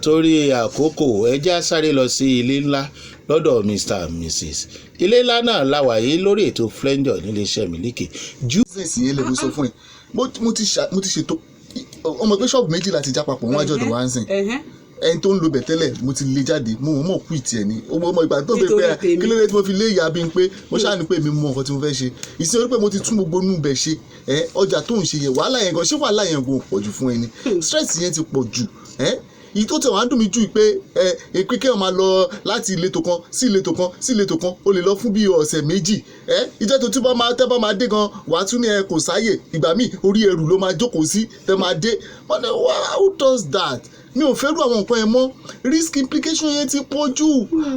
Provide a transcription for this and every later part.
Torí àkókò, ẹ já sáré lọ sí ilé ńlá lọ́dọ̀ Mr and Mrs. Ilé ńlá náà la wà yìí lórí ètò Flenjor níléeṣẹ́ Miliki ju. Business yẹn lè mo sọ fún ẹ, mo ti ṣètò ọmọ pé ṣọ́ọ̀bù méjì láti já papọ̀ wájú ọ̀dọ̀ wa ń sìn. Ẹni tó ń lo bẹ̀ tẹ́lẹ̀, mo ti lé jáde, mo mọ̀ quit ẹ̀ ni. Ó mọ ìgbà tó ń bẹ pé Nítorí tèmi. Kí ló dé tí mo fi lé ìyá bí n pé mo ṣáà ní pé mi mọ nǹkan tí mo fẹ́ ṣe ìsìn orí pé mo ti tún gbogbo inú bẹ̀ ṣe. Ẹ ọjà tó ń ṣe yẹn, wàhálà yẹn gan, ṣé wàhálà yẹn gan pọ̀ jù fún ẹni? Stress yẹn ti pọ̀ jù. Ẹ ìyí tó tẹ̀ wá ń dùn mí jù pé ẹ pé kéèyàn máa lọ láti ìletò kan sí ìletò kan sí ìletò kan, ó lè lọ fún bí ọ̀sẹ̀ 2. Ẹ ìjọ tó tún bá máa tẹ́ bá máa dé gan, wàá tún ní ẹ kò sáyè. Ìgbà míì, orí ẹrù ló máa jókòó sí tẹ́ máa dé. Wọ́n ní, who does that? Mi ò fẹ́ rú àwọn nǹkan yẹn mọ́. Risk implication yẹn ti pọ̀ jù.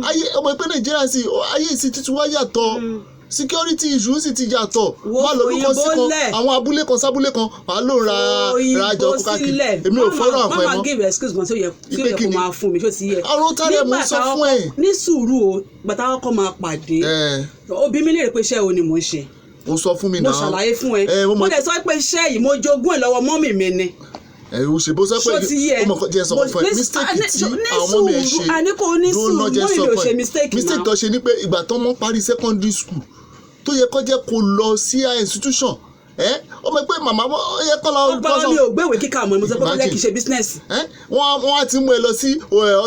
Ayé ọmọ ìpín Nàìjíríà sí ayé ìsìn títún wá yàtọ̀, security issue sì ti yàtọ̀. Wo Má lọ lóko sí fòyìnbó kan lẹ̀. àwọn abúlé kan sábúlé kan, wàá ló ra rajà ọkọ káàkiri. Èmi ò fẹ́ràn àwọn Má ẹ̀ mọ́. Give excuse gan tí ó yẹ tí ó Ìpè yẹ kó kíni? máa fún mi, ṣó ti yẹ? Ọ̀rọ̀ tá rẹ̀ mo Nígbà sọ táwọn fún ẹ. Ní sùúrù o, gbàtà ọkọ máa pàdé, Ẹ ó bi mí léèrè pé iṣẹ́ wo ni mò ń ṣe. O sọ fún mi Mo náà. ṣàlàyé fún ẹ. Ẹ mo Mo mọ. dẹ̀ sọ pé iṣẹ́ yìí, mo jogún ẹ̀ lọ́wọ́ mummy mi ni. Ẹ o ṣe bó sọ pé Ṣó ti yẹ? o mọ̀ jẹ́ sọ fún ẹ, mistake tí àwọn ọmọ ẹ ṣe. Àní kò ní Dúró sùúrù, ná, jẹ́ mummy sọ mi ò fún ṣe ẹ. mistake Mistake náà. tó ṣe ni pé ìgbà tó mọ́ parí secondary school, tó yẹ kó jẹ́ kó lọ sí higher institution, ẹ ó mọ̀ pé màmá ó yẹ kó lọ Ọpọlọ mi ò gbéwèé kíkà mọ́, mo sọ pé kó jẹ́ kí n ṣe business. Ẹ wọ́n á ti mú ẹ lọ sí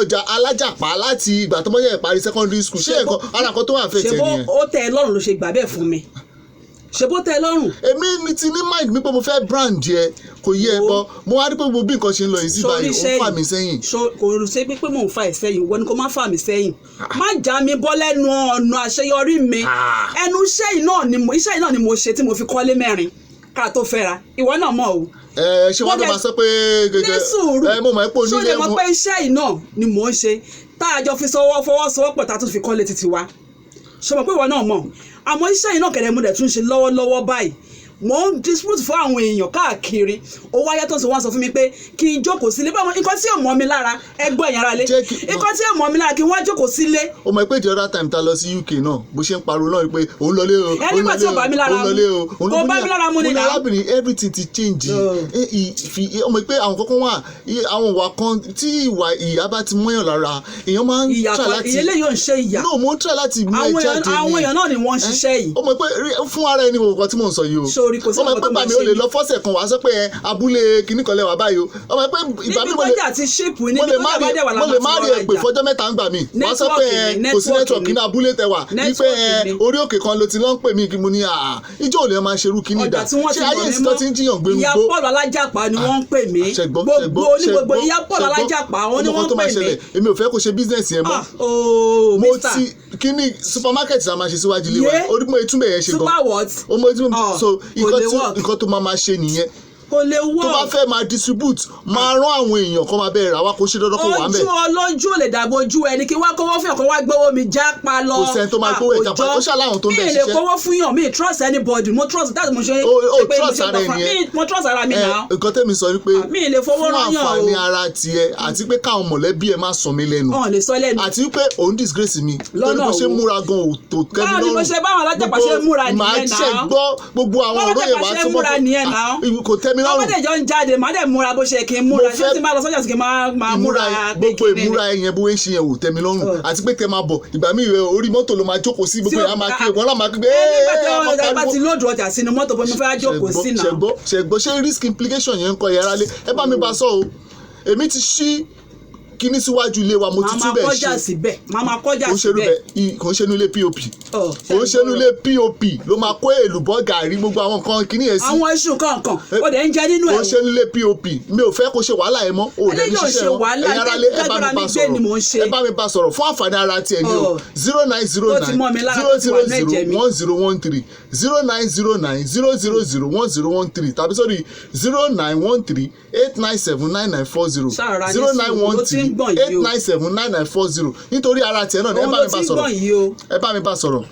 ọjà alájàpá láti ìgbà tó mọ́ yẹ parí secondary school. Ṣé nǹkan ara nǹkan tó wà fẹ́ Ṣe tẹ̀ bó nìyẹn? ó tẹ́ ẹ lọ́rùn ló ṣe gbà bẹ́ẹ̀ fún mi? Ṣe bó tẹ́ ẹ lọ́rùn? Èmi ni ti ní mind mi pé mo fẹ́ brand yẹ, kò yẹ ẹ bọ. Mo wá rí pé gbogbo bí nǹkan ṣe ń lọ yìí sí báyìí, ó ń fà mí sẹ́yìn. Kò ṣe pé mò ń fa ẹ̀ sẹ́yìn. Wọ́n ní kó má fà mí sẹ́yìn, má já mi bọ́ lẹ́nu ọ̀nà àṣeyọrí mi. Ẹnu iṣẹ́ yìí náà ni mo ṣe tí mo fi kọ́lé mẹ́rin ká tó fẹ́ra. Ìwọ náà mọ̀ o. Ẹ ṣé wọ́n Mo tó máa sọ pé Ní sùúrù. Ẹ mo mọ̀ ẹ́ pé Ṣó lè onílé mọ̀ mo pé iṣẹ́ yìí náà ni mò ń ṣe tá a jọ fi sọwọ́ fọwọ́sowọ́pọ̀, tá a tún fi kọ́lé títí wa? Ṣe mọ̀ pé ìwọ náà mọ̀? Àmọ́ iṣẹ́ yìí náà kẹ̀lẹ́ mo dẹ̀ tún ṣe lọ́wọ́lọ́wọ́ báyìí. Mò ń distribute fún àwọn èèyàn káàkiri. Ó wáyé tó ń sọ, wọ́n sọ fún mi pé kí n jókòó sílé. Báwọn nǹkan tí ò mọ́ mi lára, ẹgbọ́n ẹ̀yàn ara lé, nǹkan tí ò mọ́ mi lára, kí n wá jókòó sílé. Ó mọ̀ pé the other time ta lọ sí UK náà, bó ṣe ń pariwo náà pé òun lọlé o, Ẹ òun nígbà tí lọlé ò bá mi o, lára òun lọlé o. mu. Òun Kò bá mi lára mu ni mo ní now. arábìnrin, everything ti change. Oh. Ẹ, ó mọ̀ pé àwọn kankan wà, àwọn ìwà kan tí ìwà ìyá bá ti mọ́yàn lára, èèyàn máa ń Ìyà try kan láti ìyẹlẹ yóò ń ṣe ìyà. No, mo ń try láti mú ẹ jáde ni. Àwọn èèyàn náà ni wọ́n ń ṣiṣẹ́ yìí. Ó mọ̀ pé fún ara ẹni wo nǹkan tí mò ń sọ yìí o. Sórí, kò sí Ó mọ̀ nǹkan pé tó máa gbà mí, ó ṣe lè mí. lọ fọ́sẹ̀ kan, wàá sọ pé ẹ abúlé kinní kan lẹ́wà báyìí o. Ó mọ̀ pé ìgbà Níbi mi mo lè tọ́jà ti ṣíìpù, mo níbi lè má tọ́jà rí bá dẹ̀ wà mo lè má láwọn rí ti ẹ pè lọ rajà. fọjọ́ 3 ń gbà mí, wàá sọ pé ẹ Network ni, kò sí network network ni. ní abúlé tẹwà ní pé Network ẹ ni. orí òkè kan ló ti lọ ń pè mí kí mo ní à ìjọ ò lè máa ṣerú kíní Ọjà ìdá tí wọ́n ṣé ti ayé mọ̀ mí ìsìtọ́ mọ́, ti ń jiyàn gbé ìyá gbó. Paul alájàpá ni wọ́n ń pè mí. Ṣẹgbọ́ Gbogbo ṣẹgbọ́ ní gbogbo ṣẹgbọ́ ìyá Paul ṣẹgbọ́. alájàpá wọn ni Ọmọ kan wọ́n tó ń máa pè mí. ṣẹlẹ̀, èmi ò fẹ́ kó ṣe business yẹn mọ́. Ah, ooo Mo mister. ti kíní supermarket tá a máa ṣe síwájú ilé wa, Yé. orí mo ìtúmbẹ̀ yẹn ṣe gan. Super what? Ó mọ ìtúmbẹ̀. Ah, So kò nǹkan lè tí work. nǹkan tó máa máa ṣe nìyẹn. Kò lè work. Tó bá fẹ́ máa distribute, máa rán àwọn èèyàn kó máa bẹ̀rẹ̀ rà wá, kó ṣe dandan kó wà ń bẹ̀. Ojú ọlọ́jú ò lè dàbò ojú ẹni kí wá kówó fún ọkọ̀ wá gbówó mi já pa lọ. Kò sẹ́ni tó máa gbówó ẹ̀ já pa. Àkójọ. Ó ṣáà láwọn tó ń bẹ̀ Mi ì lè ṣiṣẹ́. kówó fún yàn. Mi ì trust anybody. Mo trust that mo ṣe O ṣe pé mo trust ṣe ara gbọ́ fún- ẹni yẹn. Mo trust ara mi Ẹ, náà. nǹkan tẹ́mi sọ ni pé Mi ì lè fowó fún rán yàn o. àǹfààní ara tiẹ̀ àti pé káwọn mọ̀lẹ́bí ẹ má sọ mí lẹ́nu Ọ̀n lè sọ lẹ́nu. àti pé òun disgrace mi torí Lọ́nà bó ṣe wo? múra gan ò tó tẹ́mi Báwo ni mo lọ́rùn. ṣe báwọn alájàpá ṣe múra Màá nìyẹn ṣe náà? gbọ́ gbogbo àwọn Báwọn ọ̀rọ̀ yẹn alájàpá wàá ṣe túbọ̀ múra nìyẹn náà? Kò tẹ́mi lọ́rùn. Ọmọdé jọ ń jáde, màá dẹ̀ múra bó ṣe kí n múra. Mo Ṣé fẹ́ tí n bá lọ sọ́jà sí kí n máa múra ìmúra pé gbogbo kí ni? Ìmúra ẹ̀yẹn bó ń ṣe yẹn ò tẹ́mi lọ́rùn. Oh. Àti pé tẹ́ máa bọ̀, ìgbà míì rẹ orí mọ́tò ló máa jókòó sí, gbogbo Tí ó- yẹn á máa kí wọn náà máa kí pé Ẹ nígbà tí "Ẹ́ẹ́, wọ́n bá máa ti pariwo." load ọjà sínú mọ́tò, bó mo fẹ́ jókòó sí náà. Ṣẹgbọ́ ṣẹgbọ́, ṣé risk implication yẹn ń kọ yẹra lé? Ẹ bá mi bá sọ o. Èmi ti ṣí kíní síwájú ilé wa, mo ti Màá tún máa bẹ̀ kọjá ṣe. síbẹ̀, màá máa kọjá Kò ń ṣerú síbẹ̀. bẹ̀, kò ń ṣe nílé POP. Ọ̀, Kò ń ṣe nílé POP ló máa kó èlùbọ́, gàrí, gbogbo àwọn nǹkan kíní yẹn sí. Àwọn iṣu kọ̀ọ̀kan ó dẹ̀ ń jẹ nínú Kò ẹ̀. ń ṣe nílé POP. Mi ò fẹ́ kó ṣe wàhálà ẹ mọ́ o ò dẹ̀ ní Eléyìí ò ṣiṣẹ́ ṣe wọn. wàhálà, Ẹ̀yin aráalé, ẹ bá gbàdúrà mi bá mi gbé ni mò ń sọ̀rọ̀. ṣe. Ẹ bá mi bá sọ̀rọ̀ fún àǹfààní ara tiẹ̀ ní o. Ọ̀. 0909 Tó ti mọ́ mi lára, zero tó ti zero wà ní zero ẹ̀jẹ̀ mi. 1013, 0909 000 1013, tàbí sórí 09138979940. Ṣáà ní zero nine sùúrù, one ló ti ń three gbọ̀n eight yìí o. 979940. Nítorí ara tiẹ̀ náà ni, ẹ Òun bá ló mi bá ti ń sọ̀rọ̀. gbọ̀n yìí o. Ẹ bá mi bá sọ̀rọ̀.